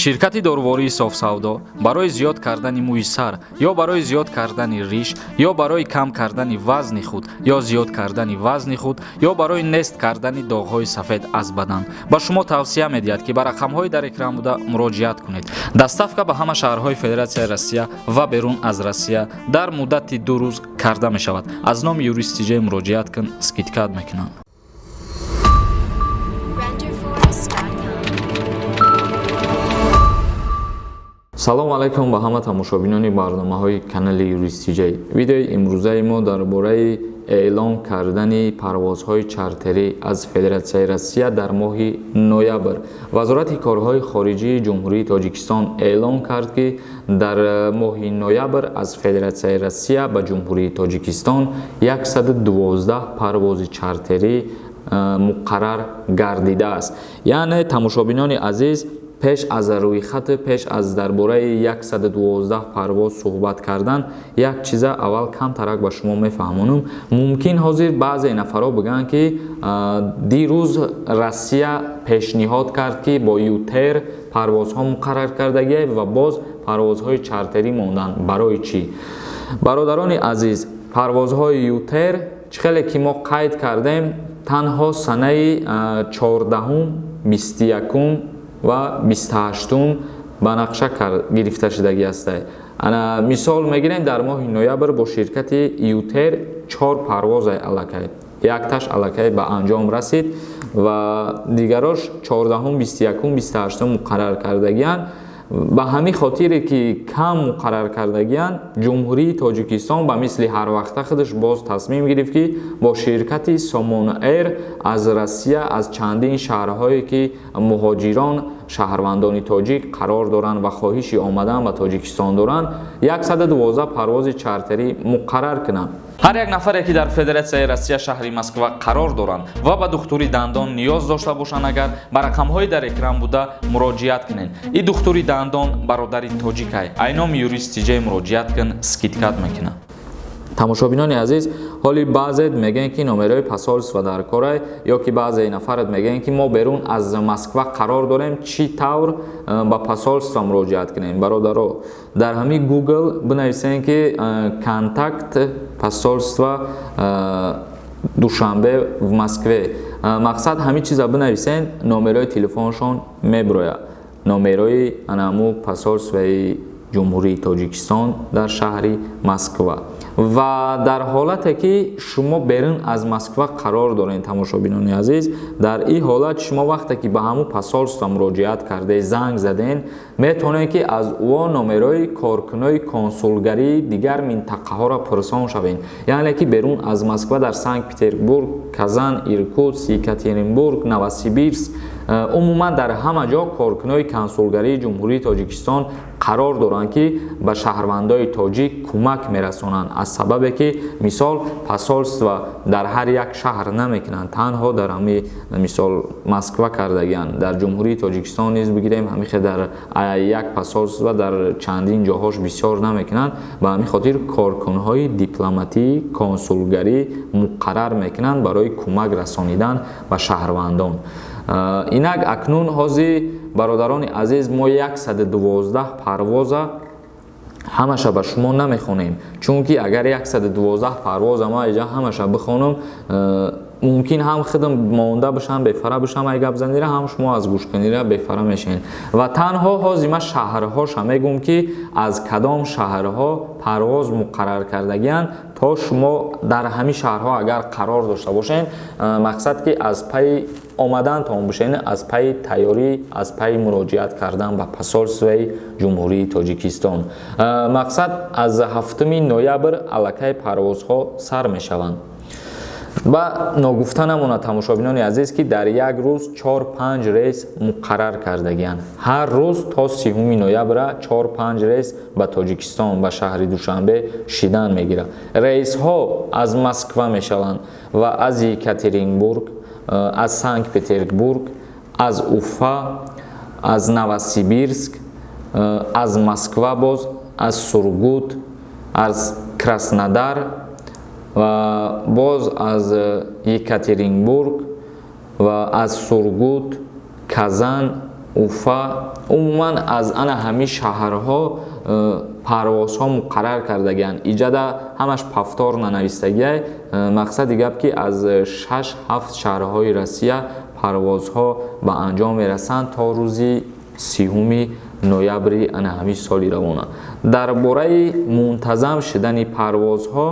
Ширкати дорувории Софсавдо барои зиёд кардани мӯи сар ё барои зиёд кардани риш ё барои кам кардани вазни худ ё зиёд кардани вазни худ ё барои нест кардани доғҳои сафед аз бадан ба шумо тавсия медиҳад, ки ба рақамҳои дар экран буда муроҷиат кунед. Доставка ба ҳама шаҳрҳои Федератсияи Россия ва берун аз Россия дар муддати 2 рӯз карда мешавад. Аз номи Юрист Тиҷей муроҷиат кун, скидка мекунанд. Renderforest.com. Салом алайкум ба ҳама тамошобинони барномаҳои канали Юрист Тиҷей. Видеои имрӯзаи мо дар бораи эълон кардани парвозҳои чартерӣ аз Федератсияи Россия дар моҳи ноябр. Вазорати корҳои хориҷии Ҷумҳурии Тоҷикистон эълон кард, ки дар моҳи ноябр аз Федератсияи Россия ба Ҷумҳурии Тоҷикистон 112 парвози чартерӣ муқаррар гардидааст. Яъне, тамошобинони азиз, пеш аз рӯйхат, пеш аз дар бораи 112 парвоз суҳбат кардан, як чиза аввал камтарак ба шумо мефаҳмонам. Мумкин, ҳозир баъзе нафарҳо бигӯянд, ки дирӯз Россия пешниҳод кард, ки бо ЮТэйр парвозҳо муқаррар кардагия ва боз парвозҳои чартерӣ монданд. Барои чӣ? Бародарони азиз, парвозҳои ЮТэйр, чӣ хеле ки мо қайд кардем, танҳо санаи 14-ум, 21-ум ва 28-ум ба нақша гирифта шудагӣ ҳастад. Ана, мисол мегирем, дар моҳи ноябр бо ширкати ЮТэйр чор парвозай аллакай, якташ аллакай ба анҷом расид ва дигарош 14-ум, 21-ум, 28-ум муқаррар кардагианд. Ба ҳамин хотире ки кам муқаррар кардагианд, Ҷумҳурии Тоҷикистон ба мисли ҳарвақта худаш боз тасмим гирифт, ки бо ширкати Сомон Эйр аз Россия, аз чандин шаҳрҳое ки муҳоҷирон, шаҳрвандони тоҷик қарор доранд ва хоҳиши омадан ба Тоҷикистон доранд, 112 парвози чартерӣ муқаррар кунанд. Ҳар як нафаре, ки дар Федератсияи Россия, шаҳри Москва қарор доранд ва ба духтури дандон ниёз дошта бошанд, агар ба рақамҳои дар экран буда муроҷиат кунед. И духтури дандон бародари тоҷикай. Ай номи Юрист Тиҷей муроҷиат кун, скидка мекунад. Тамошобинони азиз, ҳоли баъзет мегӯянд, ки номерои посольства дар корай, ё ки баъзе нафарат мегӯянд, ки мо берун аз Москва қарор дорем, чӣ тавр ба посольства муроҷиат кунем? Бародаро, дар ҳамин Google бинависем, ки контакт посольства Душанбе в Москве. Мақсад, ҳамин чиза бинависен, номерои телефоншон меброяд, номерои анаму посольстваи Ҷумҳурии Тоҷикистон дар шаҳри Москва. Ва дар ҳолате ки шумо берун аз Москва қарор доред, тамошобинони азиз, дар ин ҳолат шумо вақте ки ба ҳамун посольство муроҷиат карде, занг заден, метавонед, ки аз ӯ номерои коркунои консулгарии дигар минтақаҳоро пурсон шавед. Яъне ки берун аз Москва дар Санкт Петербург, Казан, Иркутск, Екатеринбург, Новосибирск, умуман дар ҳама ҷо коркунои консулгарии Ҷумҳурии Тоҷикистон қарор доранд, ки ба шаҳрвандои тоҷик кӯмак мерасонанд. Аз сабабе ки, мисол, посольство дар ҳар як шаҳр намекунанд, танҳо дар ҳами, мисол, Москва кардагианд. Дар Ҷумҳурии Тоҷикистон низ бигирем, ҳамихе дар як посольство дар чандин ҷоҳош бисёр намекунанд. Ба ҳамин хотир коркунҳои дипломатӣ, консулгарӣ муқаррар мекунанд барои кӯмак расонидан ба шаҳрвандон. Инак, акнун ҳозир, бародарони азиз, мо 112 парвоза ҳамаша ба шумо намехонем, чунки агар 112 парвоза ма иҷа ҳамаша бихонам, мумкин ҳам худам монда бошам, бефара бошам ай гапзанира, ҳам шумо аз гӯшкунира бефара мешавед. Ва танҳо ҳозир ма шаҳрҳоша мегӯм, ки аз кадом шаҳрҳо парвоз муқаррар кардагианд, то шумо дар ҳамин шаҳрҳо агар қарор дошта бошед, мақсад, ки аз пайи омадантон бошед, аз пайи тайёрӣ, аз пайи муроҷиат кардан ба посольствои Ҷумҳурии Тоҷикистон. Мақсад, аз 7-уми ноябр аллакай парвозҳо сар мешаванд. Ва ногуфта намонад, тамошобинони азиз, ки дар як рӯз чор панҷ рейс муқаррар кардагианд. Ҳар рӯз то 30-уми ноябра чор панҷ рейс ба Тоҷикистон, ба шаҳри Душанбе шидан мегирад. Рейсҳо аз Москва мешаванд ва аз Екатеринбург, аз Санкт Петербург, аз Уфа, аз Новосибирск, аз Москва, боз аз Сургут, аз Краснодар ва боз аз Екатеринбург ва аз Сургут, Казан. Уфа, умуман аз ана ҳамин шаҳрҳо парвозҳо муқаррар кардагианд. Иҷада ҳамаш повторно навистагиай. Мақсади гап, ки аз 6-7 шаҳрҳои Россия парвозҳо ба анҷом мерасанд то рӯзи 30-уми ноябри ана ҳамин соли равона. Дар бораи мунтазам шудани парвозҳо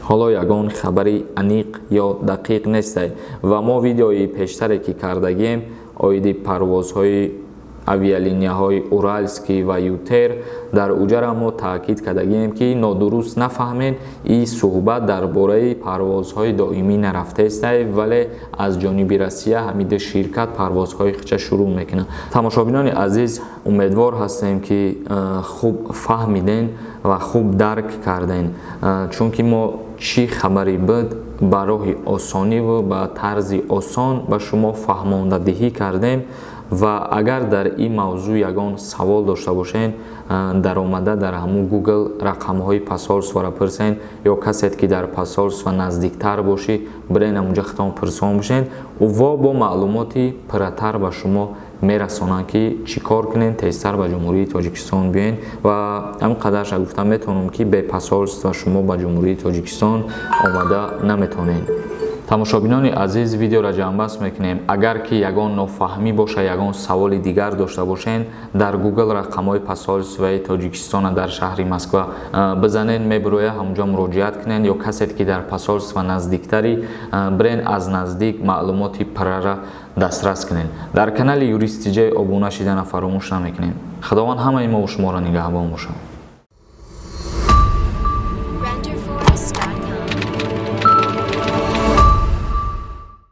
ҳоло ягон хабари аниқ ё дақиқ нестай ва мо видеои пештаре, ки кардагием оиди парвозҳои авиалинияҳои Уральский ва ЮТэйр, дар уҷара мо таъкид кардагием, ки нодуруст нафаҳмед, и суҳбат дар бораи парвозҳои доимӣ нарафтаестай, вале аз ҷониби Россия ҳамин ду ширкат парвозҳои худша шурӯъ мекунад. Тамошобинони азиз, умедвор ҳастем, ки хуб фаҳмиден ва хуб дарк карден, чунки мо чӣ хабаре буд, ба роҳи осониву ба тарзи осон ба шумо фаҳмондадиҳӣ кардем. Ва агар дар ин мавзӯъ ягон савол дошта бошед, даромада дар ҳамун Google рақамҳои посольстворо пурсен ё касет, ки дар посольство наздиктар бошӣ, бирен ҳамунҷа, худтон пурсон бошед. Во бо маълумоти пурратар ба шумо мерасонанд, ки чӣ кор кунед, тезтар ба Ҷумҳурии Тоҷикистон биёед. Ва ҳамин қадарша гуфта метавонам, ки бе посольство шумо ба Ҷумҳурии Тоҷикистон омада наметавонед. Тамошобинони азиз, видеоро ҷамъбаст мекунем. Агар ки ягон нофаҳмӣ боша, ягон саволи дигар дошта бошед, дар Google рақамҳои посольствои Тоҷикистона дар шаҳри Москва бизанед, мебирояд, ҳамунҷо муроҷиат кунед ё касет, ки дар посольство наздиктари, бирен, аз наздик маълумоти пуррара дастрас кунед. Дар канали Юрист Тиҷай обуна шидана фаромӯш намекунем. Худованд ҳамаи мову шуморо нигаҳбон бошад.